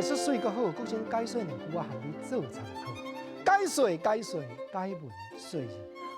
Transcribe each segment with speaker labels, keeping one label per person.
Speaker 1: 技術媠閣好，國珍解說兩句我含你做參考。解說解說解文說字。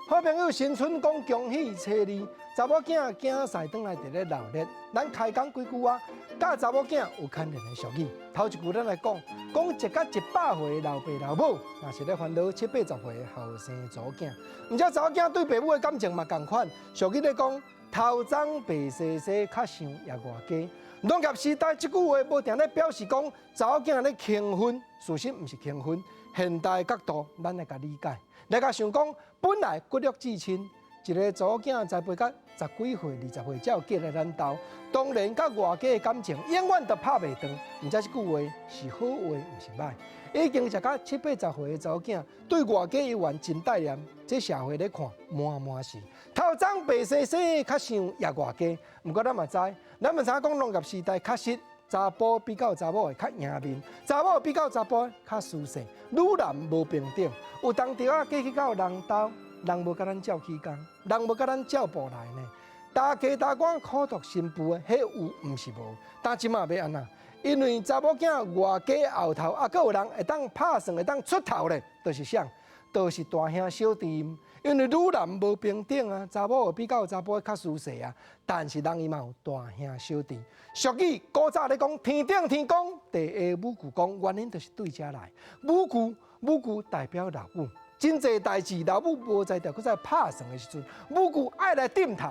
Speaker 1: 好朋友新春講恭喜初二，查某囝囝婿轉來佇咧鬧熱。咱開講幾句話，佮查某囝有牽連的俗語。頭一句咱來講，講一甲100歲的老爸老母，若是咧煩惱七八十歲的後生查某囝。毋知查某囝對爸母的感情嘛仝款。俗語咧講，頭鬃白沙沙，較像葉外家。農業時代這句話無定咧表示講查某囝咧輕分，事實毋是輕分。現代角度，咱來共理解，來共想講，本來骨肉至親，一个查某囝栽培到十幾歲、20歲才有嫁來咱兜，當然佮外家的感情永遠都拍袂斷。毋知這句話是好話，毋是䆀。已經食到七八十歲的查某囝，對外家猶原真帶念，這社會咧看，滿滿是頭鬃白沙沙，較像葉外家。毋過咱嘛知，咱嘛知影講農業時代確實。查埔比較查某會較贏面，查某比較查埔較輸勢。女男無平等，有當時仔嫁去到人兜，人無共咱照起工，人無共咱照步來呢。大家大官苦讀新婦的，彼有毋是無？但這馬欲按怎？因為查某囝外家後頭，猶閣有人會當拍算，會當出頭咧，就是啥？就是大兄小弟。因為女男無平等啊，查某會比較查埔較輸勢啊。但是人伊嘛有大兄小弟。俗語古早咧講，天頂天公，地下母舅公，原因就是對遮來。母舅母舅代表老母，真濟代誌老母無才調，閣再拍算的時陣，母舅愛來點頭。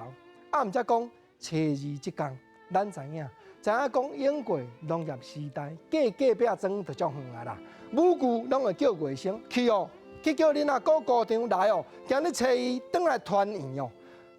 Speaker 1: 啊，毋才講初二這工，咱知影，知影講英國農業時代，過隔壁莊就足遠啊啦。母舅攏會叫外甥去哦。去叫恁阿姑姑丈來哦，今日初二轉來團圓哦。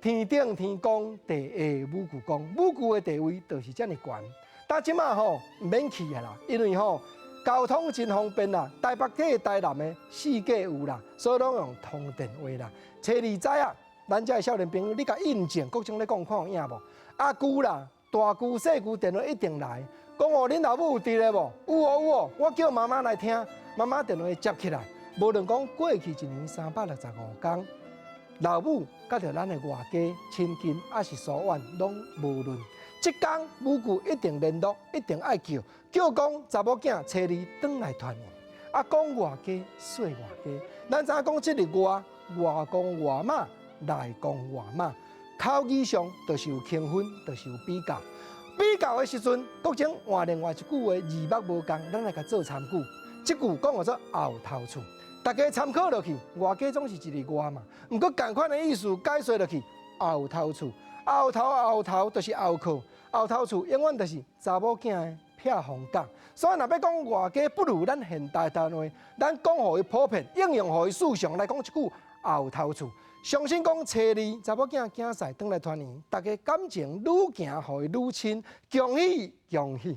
Speaker 1: 天頂天公，地下母舅公，母舅的地位就是遮爾懸。但這馬吼毋免去啊啦，因為吼交通真方便啦，台北去台南的四界有啦，所以攏用通電話啦。初二早啊，咱遮的少年朋友，你共印證，國珍咧講看有影無？阿舅啦、大舅、細舅電話一定來，講哦，恁老母有佇咧無？有哦有哦，我叫媽媽來聽，媽媽電話接起來。無論講過去一年365天，老母佮著咱的外家親近，抑是疏遠，攏無論。這工母舅一定聯絡，一定愛叫，叫講查某囝初二轉來團圓。啊，講外家說外家，咱知影講這个外外公外媽、內公外媽，口語上就是有輕分，就是有比較。比較的時陣，國珍換另外一句話，字幕無仝，咱來共做參考。這句講叫做後頭厝。大家參考落去，外家總是一个外嘛。毋過仝款的意思解說落去，後頭厝，後頭後頭就是後靠，後頭厝永遠就是查某囝的避風港。所以若欲講外家不如咱現代台話，咱講予伊普遍，應用予伊思想來講這句後頭厝。相信講初二查某囝囝婿轉來團圓，大家感情愈行予伊愈親，恭喜恭喜！